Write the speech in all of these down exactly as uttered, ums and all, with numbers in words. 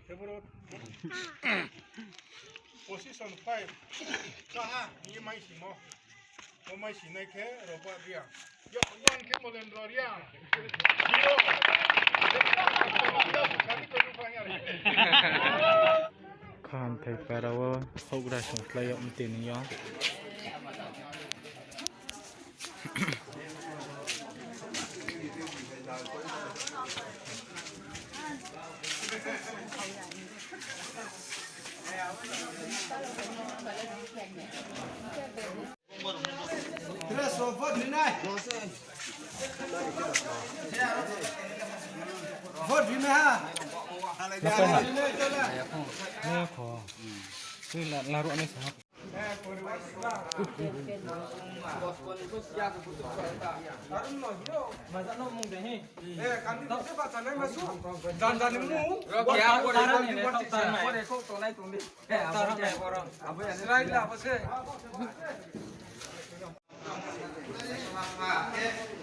Khe boro position five. Kaha, hing ye mai simo. Bo mai sinai khe Robert Reang. Yo, yon khe Molendro Reang. Yo. Khamthai para wo houhgra songslái yag mtini yo. Vote ri nai ha. Nai kho. Tui la, la ruh nai sa.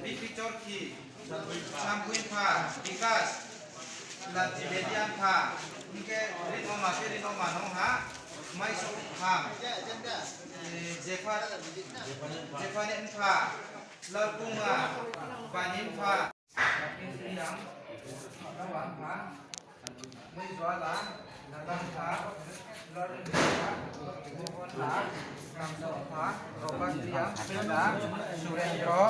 Bipi Chorkhi, Sangpui pha, Bikas, Ladian pha, hingkhe Rinoma khe Rinoma nung ha, Maisouh ham, Jepha, Jephane pha, Lalkunga, Bani pha. Rakesh Reang, Noah pha, Muijuala, Nadang pha, Lorna pha, Mohan pha, Kamsong pha, Robert Reang, Pela, Surendro,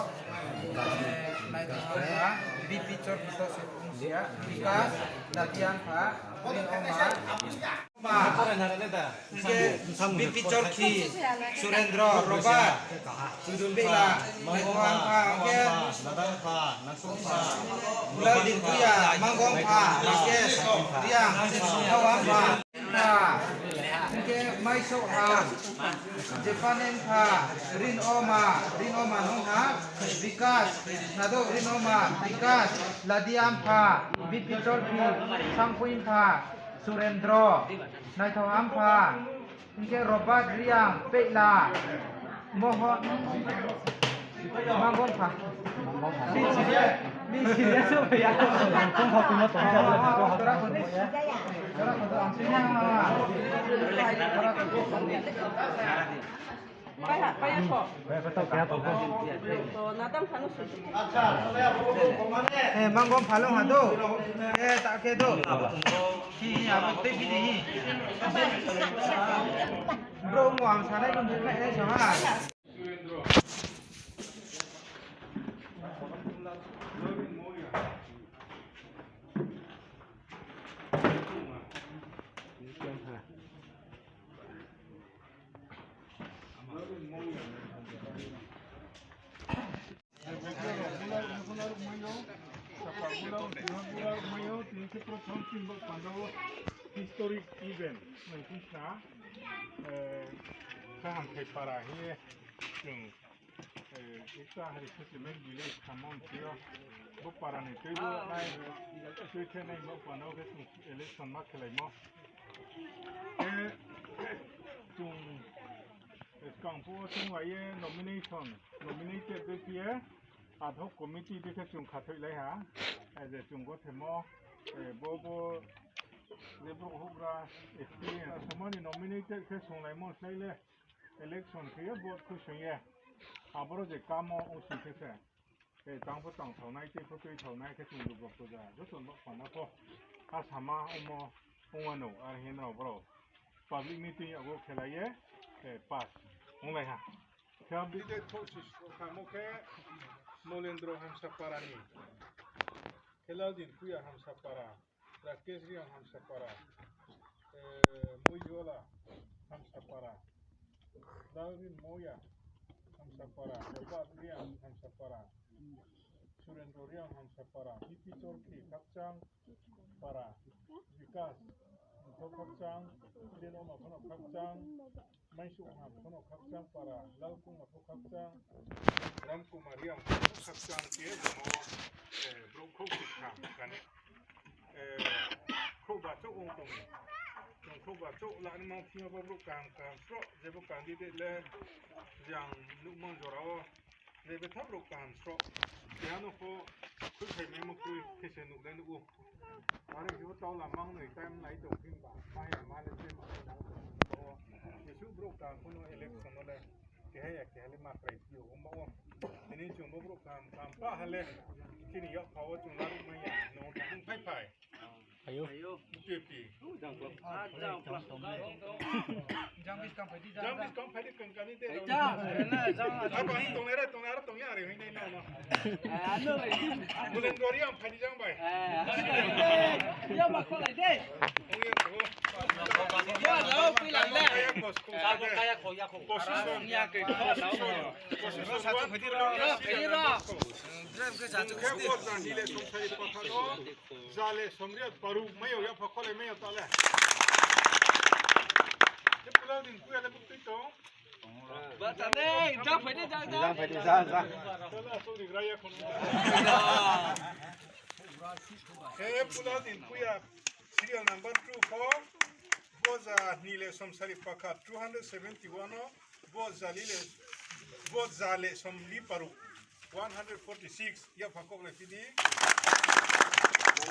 Naithang pha, Bipi Chorkhi to Sukungsia, Bikas, Ladian pha, Rinoma. Hingkhe Bipi Chorkhi, Surendro, Robert, Pela, Mohan pha, hingkhe Laldipuya, Manggong pha, Rakesh Reang, Noah pha, hingkhe Maisouh ha, Jephane pha, Rinoma, Rinoma nung ha, Bikas, Nadou Rinoma, Bikas, Ladian pha, Bipi Chorkhi, Sangpui pha, Surendro, Naithang pha, hingkhe Robert Reang, Pela, Moho, Manggong pha. Bini serious, bini serious o ya. Tong pha tong pha tong pha. Tora kho, tora kho, ang sini ang. Tora kho. Pai ha, pai ha kho. Pai ha, pai ha kho. To, Nadang pha no sui. Eh, Manggong pha lo ha do. Eh, ta khe do. Hi, hi, abo tei bini hi. Bro, mo ang sanai ko buknai nai sa ha. Historic event, nai khe sa, eh, Kahamthai para hing ye chung, eh, ekta hari settlement village khamon thing yo, bo para ni tui bo nai, tui khe nai bo para no khe chung election ma khelaimo. Eh, chung, eh, skang phuh wo chung bai ye nomination, nominated bai phi ye, ad hoc committee dei khe chung khathoilai ha, eh, je chung gothemo, eh, bo, bo, je brouh houhgra experience, samo ni nominated khe songlaimo slái le, election khe ye vote khuisoing ye, aboro je kamo ongsi khe se, eh, tang pho tang thaonai, tui pho tui thaonai khe chung lugo puja, joto no panda pho, asama omo, ongmano, ar hing ye nrao brouh, public meeting yago khelai ye, eh, pass onglai ha. Khe bide thosi sokamo khe Molendro Hamsapara ni, khe Laldinpuya Hamsapara, Rakesh Reang Hamsapara, eh, Muijuala Hamsapara, Lalrinmoya Hamsapara, Robert Reang Hamsapara, Surendro Reang Hamsapara, Bipi Chorkhi Khakchang para, Bikas pho Khakchang, Rinoma pho no Khakchang, Maisouh ha pho no Khakchang para, Lalkunga pho Khakchang, Ramkumar Reang pho no Khakchang khe jamo, eh, brouh khrouh sik kha kani. Eh, khrouhba chouh ong tong. Chung khrouhba chouh la ni mang thing yo bo brouh kaham kaham sroh, je bo candidate le jang nuhmon jora wo, je betha brouh kaham sroh. Keha no pho Khuiphai maimo kroi khe se nuh le nuh ou. Are khe bo taula mang noi time lai tong phi ba, mai ya ma le se ma se nang tong. Bo Jisu brouh kaham pho no election no le keha ya keha le ma krai phi ou, ongba ou. Tini chung bo brouh kaham kaham pa ha le, chini yakpha wo chung laruh mai ya, no bung phaiphai. Ayo. P P. Jang bis kam phai di, jang. Jang bis kam phai di, kangkani de. Jang, na, jang, jang. Abo hing tongnai ra, tongnai ra, tongya re, hing nai na, na. Eh, ano, eh, Bulen gori ang phai di jang bai. Eh, ya ma kholai de. Hing ye, oh. Ya, ya, pila le. Kaya kos, kos, kaya kos, ya kos. Position. Ya, ke, position. Position one, two, three, four. Khe bo jang hile song sai pakha no. Zale somriat paruk mai yo, ya pha kholai mai yo ta le. Khe Pulal Din Puya le buktui tong. Ba ta nei, jang phai di, jang, jang. Jang phai di, jang, jang. Tala so di gra ya khon. Khe Pulal Din Puya serial number two pho. Bo jang hile somsari pakha two hundred seventy-one o. Bo jang hile, bo jang le somli paruk. One hundred forty-six, ya pha kok le tini.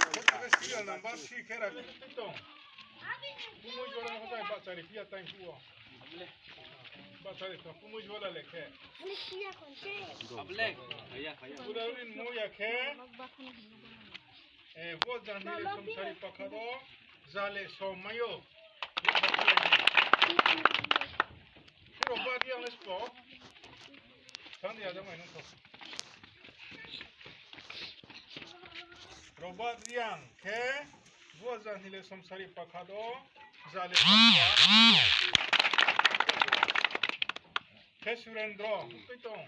Khe serial number three khe ra tong. Kumui jora ho jai bachari pia time phuo. Bachari pha kumui jora le khe. Ule. Aya, aya. Ule rin mo ya khe. Eh, bo jang hile somsari pakha do. Zale som mai yo. Suro ba di ang le spo. Thang di ajak mai nung kho. Robert Riang khe bo jang hile somsari pakha do, zale pakha. Khe Surendro, tui tong.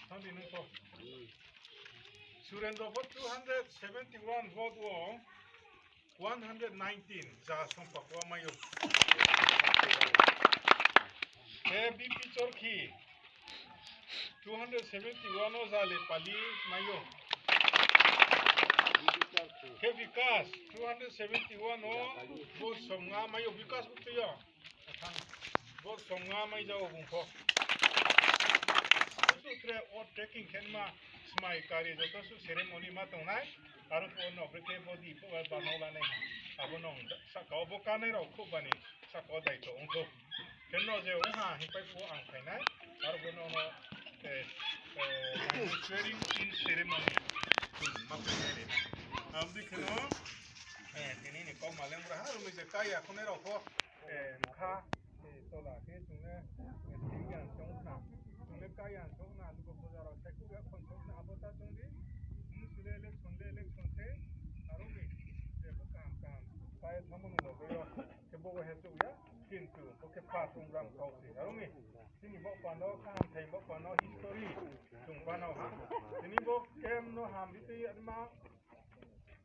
Thang di nung kho. Surendro pho two hundred seventy-one vote wo, one hundred nineteen ja songpakwa mai ou. Khe B P Chorkhi, two hundred seventy-one o zale pali mai ou. Khe Vikas, two hundred seventy-one o vote somnga mai ou. Vikas buktui yo. Vote somnga mai jao bung pho. Joto tre vote taking khe ma smai kari joto su ceremony ma tongnai. Aro pho no brekhe body pho ba no lanai. Abo no saka o bo kanai rao khuh bani saka o daito ong kho. Khe no je ong ha hing pai pho ang phainai. Aro pho no no, eh, eh, swearing in ceremony. Hmm, ma phainai re. Abdi khe no, eh, tini ni kau maleng bra ha, rumi je kaya khonai rao pho. Eh, kha, eh, tola khe chung le, eh, sing yang song khna. Chung le kaya song khna, lugo boja rao sai khu ya khon song khna, abo ta chung di. Musu le election le election se, aro ni, eh, bo kaham kaham. Pai thamo ni loge yo, khe bo he chung ya, kintu, bo khe pa chung ram kau se, aro ni. Chini bo pano, kaham thai bo pano, history, chung pano ha. Chini bo kem no ham di tei ma,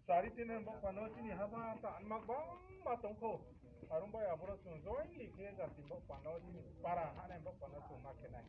Sari tini bo pano chini haba ta anmak bang ma tong kho. Arung bai aboro chung join li khe jati bo pano chini para hanai bo pano chung ma khe nai.